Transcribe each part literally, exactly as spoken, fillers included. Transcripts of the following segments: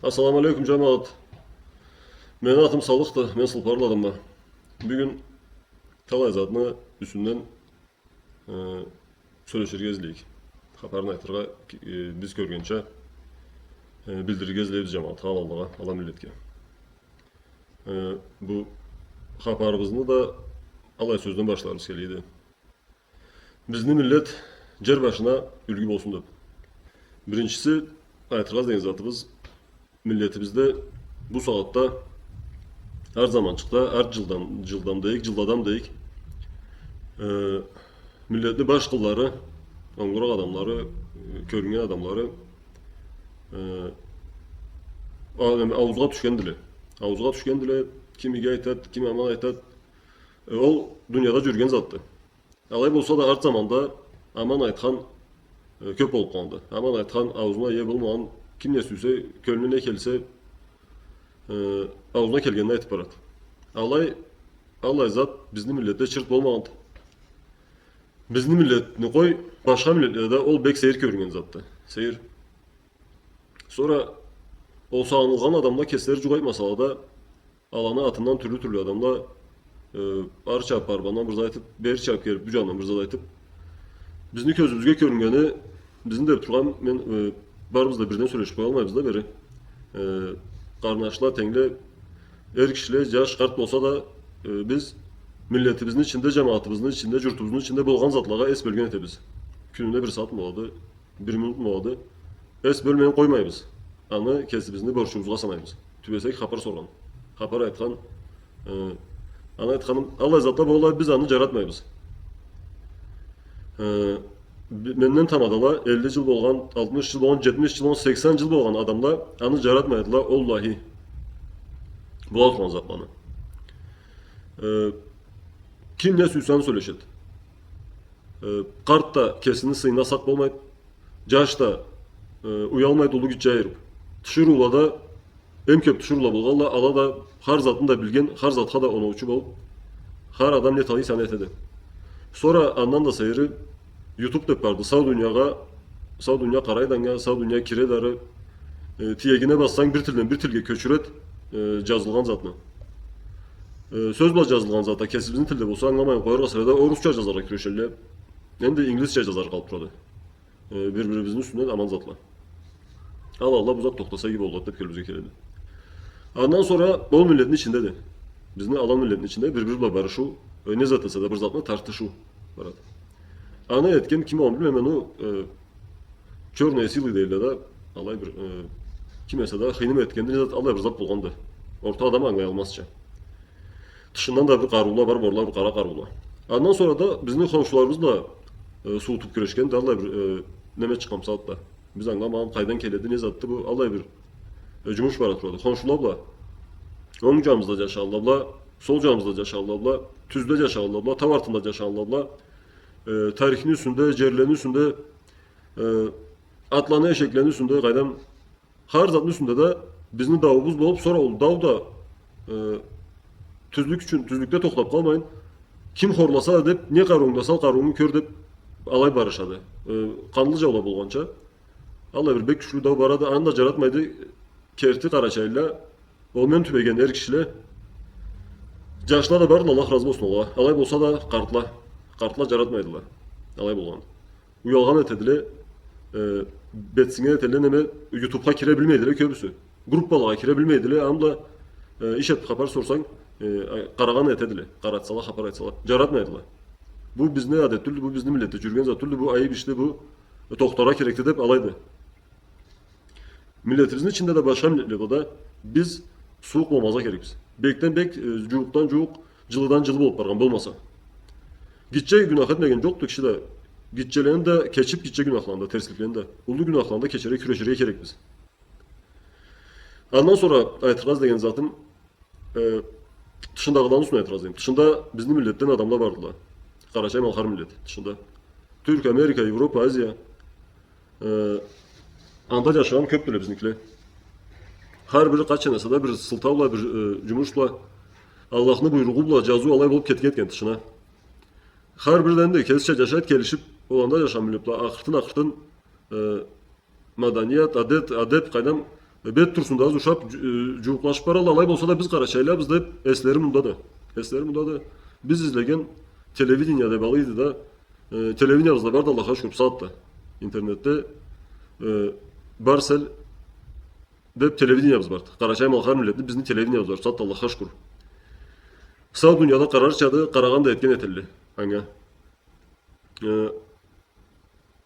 Ассаламу алейкум, джамагъат. Мени атым Салыхды, мен Сылпарладанма. Бюгюн талай затны юсюнден, э, сёлеширге излейик. Хапарын айтыргъа, э, биз кёргенча, э, билдирирге излейбиз джамагъатха, аланлагъа, ала миллетге. Э, бу хапарыбызны да алай сёзден башларыбыз келеди. Бизни миллет джер башына юлгю болсун деб. Биринчиси, айтыргъа деген затыбыз, миллетибизде бу сагъатда, ар заманчыкъда, ар джылдан, джылдан дейик, джылладан дейик, э, миллетни баш къыллары, онгуракъ адамлары, э, кёрюннген адамлары, э, а-, ауузгъа тюшгендиле. Ауузгъа тюшгендиле, ким иги айтад, ким аман айтад. Э, ол дунияда джюрюген затды. Алай болса да, арт заманда аман айтхан, э, кёб болуб къалды. Аман айтхан, ауузуна ие болмагъан, ким не сюйсе, кёлюне не келсе, э, ауузуна келгенин айтыб барад. Алай, аллай зат бизни миллетде чырт болмагъанды. Бизни миллетни къой, башха миллетледе ол бек сейир кёрюннген затды. Сейир. Сора ол сагъынылгъан адамла кеслери джукъ айтмасала да, аланы атындан тюрлю-тюрлю адамла, э, ары чабыб барыб, андан бир зат айтыб, бери чабыб келиб, бу джанындан бир зат айтыб. Бизни кёзюбюзге кёрюннгени, бизни деб тургъан, мен, э, барыбыз да бирден сёлешиб къоялмайбыз да бери. Э, къарнашла, тенгле, эр кишиле, джаш, къарт болса да, э, биз миллетибизни ичинде, джамагъатыбызны ичинде, джуртубузну ичинде болгъан затлагъа эс бёлген этебиз. Кюнюне бир сагъатмы болады, бир минутму болады, эс бёлмей къоймайбыз. Аны кесибизни борчубузгъа санайбыз. Тюбесек хапар соргъан, хапар айтхан, э, аны айтханым, аллай затла болалла, биз аны джаратмайбыз. Э, би-, менден тамадала элли джыл болгъан, алтмыш джыл болгъан, джетмиш джыл болгъан, сексен джыл болгъан адамла аны джаратмайдыла, оллахи. Бола тургъан затланы. Э, ким не сюйсе аны сёлешед. Э, къарт да кесини сыйына сакъ болмайды. Джаш да, э, уялмайды уллу гитче айырыб. Тиширыулада, эм кёб тиширыула болгъанла, ала да хар затны да билген, хар затха да оноучу болуб, хар адам не талай зат этеди. Сора андан да сейири, ютуб деб барды. Сау дуниягъа, сау дуния къарайды анга, сау дуния киреди ары. Э, тиегине бассанг, бир тилден бир тилге кёчюреди, э, джазылгъан затны. Э, сёз бла джазылгъан зат а кесибизни тилде болса, ангыламайын къояргъа сюеди, орусча джазаргъа кюрешелле. Энди инглизча джазаргъа къалыб турады. Э, бир-бирибизни юсюнден аман затла. Аллах, Аллах, бу зат тохтаса иги боллукъду деб кёлюбюзге келеди. Андан сора ол миллетни ичиндеди. Бизни алан миллетни ичинде бир-бири бла барышыу, э, не зат эсе да бир затны тартышыу барады. Аны этген ким болгъанын билмейме, ну, э, чёрные силы дейле да, алай бир, э, ким эсе да хыйным этгенди, не зат, алай бир зат болгъанды. Орта адам ангылаялмазча. Тышындан да бир къарыула бар, бола бир къара къарыула. Андан сора да бизни хоншуларыбыз бла, э, суутуб кюрешген да, аллай бир, э, неме чыкъгъан сагъатда. Биз ангыламагъан, къайдан келеди, не затды бу, аллай бир, э, джумуш бара турады. Хоншула бла, онг джаныбызда джашагъанла бла, сол джаныбызда джашагъанла бла, тюзде джашагъанла бла, тау артында джашагъанла бла, э, тарихни юсюнде, джерлени юсюнде, э, атланы, эшеклени юсюнде, къайдам, хар затны юсюнде да бизни дауубуз болуб, сора ол дау да, э, тюзлюк ючюн, тюзлюкде тохтаб къалмайын, ким хорласа да деб, не къарыунгда сал, къарыунгу кёр деб, алай барышады. Э, къанлы джаула болгъанча, аллай бир бек кючлю дау барады, аны да джаратмайды керти къарачайлыла, ол мен тюбеген эр кишиле. Джашла да бардыла, Аллах разы болсун олагъа. Алай болса да къартла, къартла джаратмайдыла алай болгъан. Уялгъан этедиле, э, бетсинген этедиле, неме, ютубха кире билмейдиле кёбюсю. Группалагъа кире билмейдиле, аны бла, э, иш этиб хапар сорсанг, э, къарагъан этедиле, къаратсала, хапар айтсала. Джаратмайдыла. Бу бизни адет тюлдю, бу бизни миллетде джюрюген зат тюлдю, бу айыб ишди, бу тохтаргъа керекди деб алайды. Миллетибизни ичинде да, башха миллетледе да биз сууукъ болмазгъа керекбиз. Бекден бек, э, джууукъдан джууукъ, джылыдан джылы болуб баргъан болмаса. Гитче гюнах этмеген джокъду киши да, гитчелени да кечиб, гитче гюнахланы да, терсликлени да, уллу гюнахланы да кечерге кюреширге керекбиз. Андан сора айтыргъа излеген затым, э, тышындагъыланы юсюнден айтыргъа излейме. Тышында бизни миллетден адамла бардыла. Къарачай-малкъар миллет тышында. Тюрк, Америка, Европа, Азия. Э, анда джашагъан кёбдюле бизникиле. Хар бири къачан эсе да бир сылтау бла, бир, э, джумуш бла, Аллахны буйругъу бла, джазыу алай болуб кетген этген тышына. Хар бири да энди кесича джашайды, келишиб, ол анда джашагъан миллет бла акъыртын-акъыртын, э, маданият, адет, адеб, къайдам, Э, бет турсун да, аз ушап, жу-, э, жууукълашып баралла, алай болса да биз къарачайлабыз деп эслери мында да. Эслери мында да. Биз излеген телевидение деп алайды да, э, телевидениебиз да барды, Аллахха шукур, бусагъатда. Интернетде, э, Барс эл деп телевидениебиз барды. Къарачай-малкъар миллетни бизни телевидениебиз барды, бусагъатда, Аллахха шукур. Сау дунияда къарарчады, къарагъан да этген этелле анга. Э,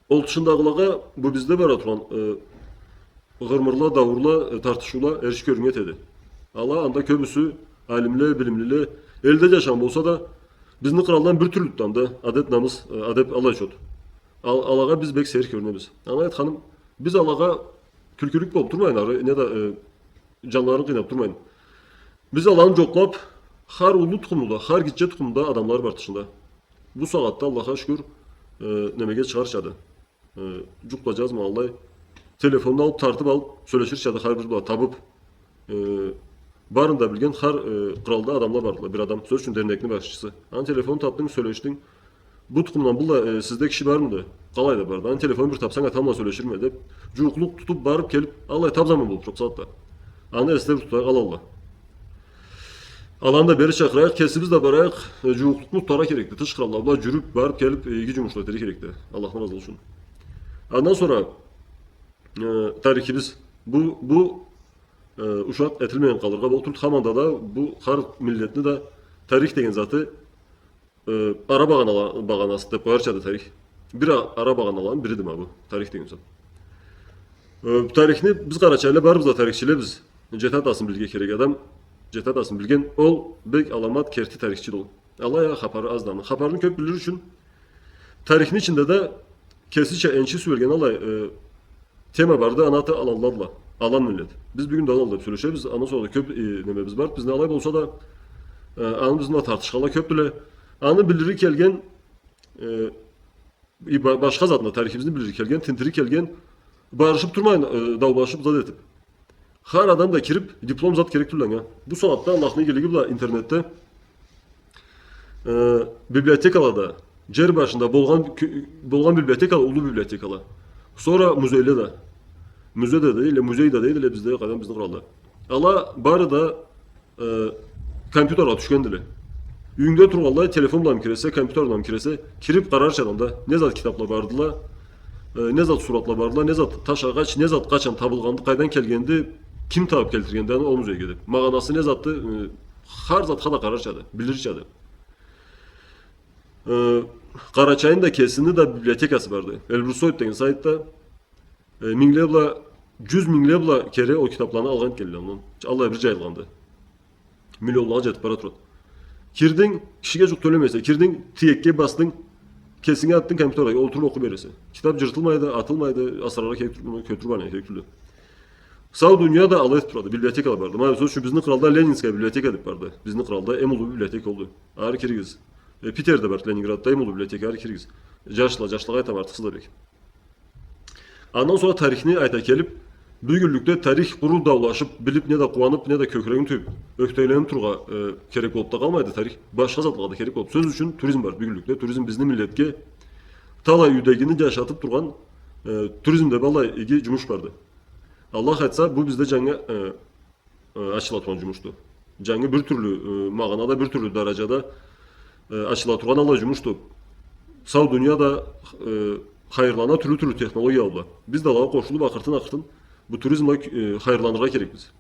ол тышындагъылагъа бу бизде бара тургъан, э, гъырмырла, дауурла, э, тартышыула эрши кёрюннген этеди. Ала анда кёбюсю алимле, билимлиле, элде жашагъан болса да, бизни къралдан бир тюрлюдю анда, адет, намыс, э, адеп, аллай чот. Ал-, алагъа биз бек сейир кёрюнебиз. Аны айтханым, биз алагъа кюлкюлюк болуп турмайын, ары, неда, э, жанларын къыйнап турмайын. Биз аланы жокълап, хар уллу тукъумда, хар гитче тукъумда адамла бар тышында. Бусагъатда, Аллахха шукур, э, немеге чыгъарчады. Э, жукъ да жазмагъанлай, телефонну алып, тартып алып, сёлеширчады хар бир бла, табып. Э, барын да билген хар, э, къралда адамла бардыла. Бир адам, сёз ючюн, дернекни башчысы. Аны телефонун тапдынг, сёлешдинг. Бу тукъумдан быллай, э, сизде киши бармыды? Къалайда барды? Аны телефонун бир тапсанг, атам бла сёлеширме деп, жууукълукъ тутуп барып келип, аллай тап заман болуп, жокъ сагъатда. Аны эсле бир тутайыкъ, ала, ала. Аланы да бери чакъырайыкъ, кесибиз да барайыкъ, э, жууукълукъну тутаргъа керекди. Тыш къралла бла жюрюп, барып келип, э, иги жумушла этерге керекди. Аллахдан разы болсун. Андан сора, э, тарихибиз. Бу, бу, э, ушакъ этилмеген къалыргъа болуп турду. Хаманда да бу хар миллетни да тарих деген заты, э, ара багъанала-, багъанасы деп къоярчады тарих. Бир а-, ара багъаналаны бириди ма бу, тарих деген зат. Э, тарихни биз къарачайлыла барыбыз да тарихчилебиз. Жети атасын билирге керек адам, жети атасын билген, ол бек аламат керти тарихчиди ол. Алай а хапары азды аны. Хапарын кёп билир ючюн тарихни ичинде да кесича энчи сюелген алай, э, тема барды, аны аты аланладыла. Алан миллет. Биз бюгюн да алан деп сёлешебиз, андан сора да кёп, э, немебиз бар. Бизни алай болса да, э, аны бизни да тартышханла кёпдюле. Аны билирге келген, э, и ба-, башха затны, тарихибизни билирге келген, тинтирге келген, барышып турмайын, э, даулашып, зат этип. Хар адам да кирип, диплом, зат керек тюлдю анга. Бусагъатда Аллахны игилиги бла интернетде, э, библиотекалада, жер башында болгъан кё-, болгъан библиотекала, уллу библиотекала. Сора музейле да. Музей да дейдиле, музей да дейдиле бизде, къайдам, бизни къралда. Ала бары да, э, компьютерге тюшгендиле. Юйюнгде тургъанлай, телефон бла киресе, компьютер бла киресе, кирип къарарча адам да, не зат китапла бардыла, э, не зат суратла бардыла, не зат таш, агъач, не зат къачан табылгъанды, къайдан келгенди, ким табып келтиргенди аны ол музейге деп. Магъанасы не затды, э, хар затха да къарарчады, билирчады. Э, Къарачайны да кесини да библиотекасы барды. Эльбрусоид деген сайтда, э, мингле бла, жюз мингле бла кере ол китапланы алгъан келди андан. Аллай бир жайылгъанды. Миллионлагъа жетип бара турады. Кирдинг, кишиге жукъ тёлемейсе, кирдинг, тиекге басдынг, кесинге атдынг компьютерге, олтуруп окъуй бересе. Китап жыртылмайды, атылмайды, асыраргъа керек тюл-, муну кётюрюп алыргъа керек тюлдю. Сау дуния да алай этип турады, библиотекала барды. Ма, сёз ючюн, бизни къралда Ленинская библиотека деп барды. Бизни къралда эм уллу библиотека олду. Ары киригиз. Э, Питерде барды, Ленинградда эм уллу библиотека, ары киригиз. Жашла, жашлагъа айтама, артыкъсыз да бек. Андан сора тарихни айта келип, бюгюнлюкде тарих къуру даулашып, билип, не да къууанып, не да кёкюрегин тюйюп, ёхтейленип тургъа, э, керек болуп да къалмайды тарих. Башха затлагъа да керек болуп. Сёз ючюн, туризм бар бюгюнлюкде. Туризм бизни миллетге талай юйдегини жашатып тургъан, э, туризм деп алай иги жумуш барды. Аллах айтса, бу бизде жангы, э, э, ачыла тургъан жумушду. Жангы бир тюрлю, э, магъанада, бир тюрлю даражада, э, ачыла тургъан аллай жумушду. Сау дуния да, э, хайырлана тюрлю-тюрлю технологияла бла. Биз да алагъа къошулуп, акъыртын-акъыртын бу туризм бла, э, хайырланыргъа керекбиз.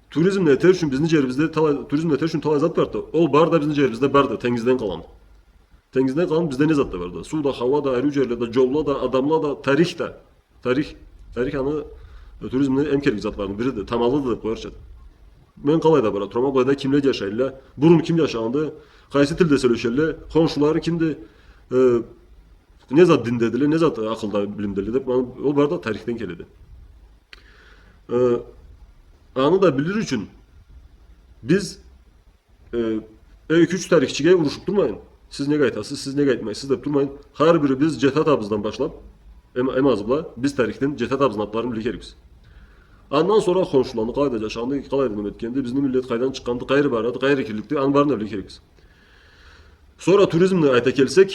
Туризмни этер ючюн бизни жерибизде талай, туризмни этер ючюн талай зат барды. Ол бары да бизни жерибизде барды, тенгизден къалгъан. Тенгизден къалгъан бизде не зат да барды. Суу да, хауа да, ариу жерле да, жолла да, адамла да, тарих да. Тарих, тарих аны, э, туризмни эм керекли затларыны бириди, тамалыды деп къоярчады. Мен къалайда бара турама, былайда кимле жашайла, бурун ким жашагъанды, къайсы тилде сёлешелле, хоншулары кимди, э, не зат диндедиле, не зат акъылда, билимделе деп, аны, ол бары да тарихден келеди. Э, аны да билир ючюн биз э, эки-юч тарихчиге урушуп турмайын. Сиз неге айтасыз, сиз неге айтмайсыз деп турмайын. Хар бирибиз жети атабыздан башлап, эм, эм азы бла, биз тарихден жети атабызны атларын билирге керекбиз. Андан сора хоншуланы, къалайда жашагъанды, къалайда неме этгенди, бизни миллет къайдан чыкъгъанды, къайры барады, къайры кирликди, аны барын да билирге керекбиз. Сора туризмни айта келсек,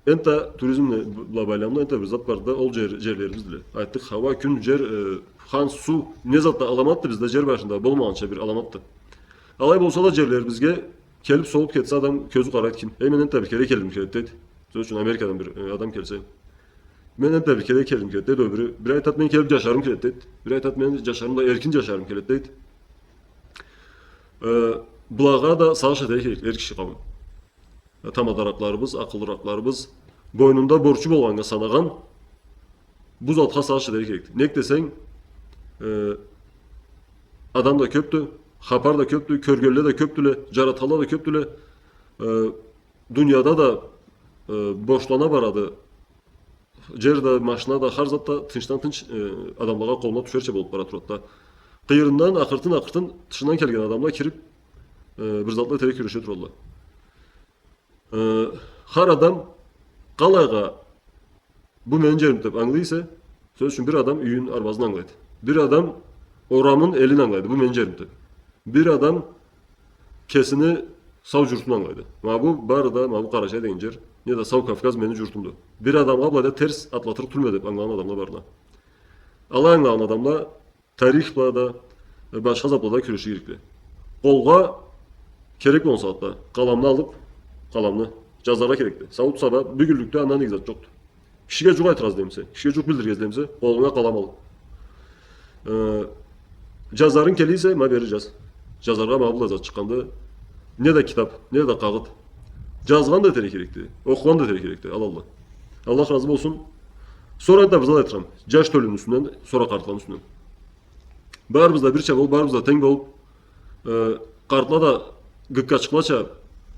Энтда туризмни бла байламлы энтда бир зат барды да, ол джер-, джерлерибиздиле. Айтдыкъ, хауа, кюн, джер, э, хан, суу, не зат да аламатды бизде, джер башында болмагъанча бир аламатды. Алай болса да, джерлерибизге келиб, солуб кетсе, адам кёзю къарайды, ким: «Эй, мен энтда бир кере келгим келеди», — дейди. Сёз ючюн, Америкадан бир, э, адам келсе: «Мен энтда бир кере келгим келеди», — дейди ол бири. Бири айтады: «Мен келиб джашарым келеди», — дейди. Бири айтады: «Мен джашарым да, эркин джашарым келеди», — дейди. Э, былагъа да сагъыш этерге керек эр киши къауум. Тамадаракъларыбыз, акъыллыракъларыбыз бойнунда борчу болгъаннга санагъан бу затха сагъыш этерге керекди. Нек десенг, э, адам да кёбдю, хапар да кёбдю, кёргенле да кёбдюле, джаратханла да кёбдюле. Э, дунияда да, э, бошлана барады. Джер да, машина да, хар зат да тынчдан-тынч, э, адамлагъа, къолуна тюшерча болуб бара турады да. Къыйырындан, акъыртын-акъыртын тышындан келген адамла кириб, э, бир затла этерге кюреше турадыла. Э, хар адам къалайгъа бу мени джерим деб ангылай эсе, сёз ючюн, бир адам юйюн, арбазын ангылайды. Бир адам орамын, элин ангылайды, бу мени джерим деб. Бир адам кесини сау джуртун ангылайды. Ма бу бары да, ма бу Къарачай деген джер, неда сау Кавказ мени джуртумду. Бир адамгъа былайда терс атлатырыкъ тюлме деб ангылагъан адамла бардыла. Алай ангылагъан адамла тарих бла да, э, башха зат бла да кюреширге керекди. Къолгъа керек болгъан сагъатда къаламны алыб, къаламны, джазаргъа керекди. Сауут-саба, бюгюнлюкде андан иги зат джокъду. Кишиге джукъ айтыргъа излей эсе, кишиге джукъ билдирирге излей эсе, къолунга къалам ал. Э, джазарынг келе эсе, ма бери джаз. Джазаргъа ма быллай зат чыкъгъанды. Неда китаб, неда къагъыт. Джазгъан да этерге керекди, окъугъан да этерге керекди, аллах. Аллах разы болсун. Сора да бир зат айтыргъанма. Джаш тёлюню юсюнден, сора къартланы юсюнден. Барыбыз да бирча болуб, барыбыз да тенг болуб, э, къартла да гыккачыкълача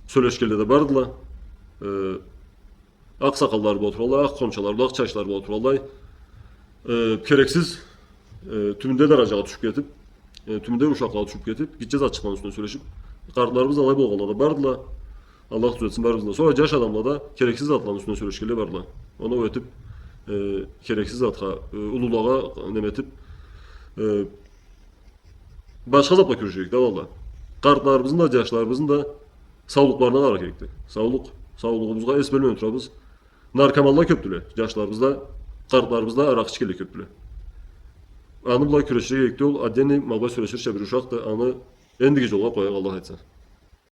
сёлешгенле да бардыла. Э, акъ сакъаллары бла туралла, акъ къончалары бла, акъ чачлары бла туралла. Э, керексиз, э, тюбюнде даражагъа тюшюб кетиб, э, тюбюнде ушакълагъа тюшюб кетиб, гитче затчыкъланы юсюнден сёлешиб, къартларыбыз алай болгъанла да бардыла. Аллах тюзетсин барыбызны да. Сора джаш адамла да керексиз затланы юсюнден сёлешгенле бардыла. Оноу этиб, э, керексиз затха, э, уллулагъа неме этиб, э, башха зат бла кюреширге керекди, аллах. Къартларыбызны да, джашларыбызны да саулукъларына къараргъа керекди. Саулукъ, саулугъубузгъа эс бёлмей турабыз. Наркоманла кёбдюле джашларыбызда, къартларыбызда аракъы ичгенле кёбдюле. Аны бла кюреширге керекди, ол отдельный, ма былай сёлеширча бир ушакъды, аны эндиги джолгъа къояйыкъ, Аллах айтса.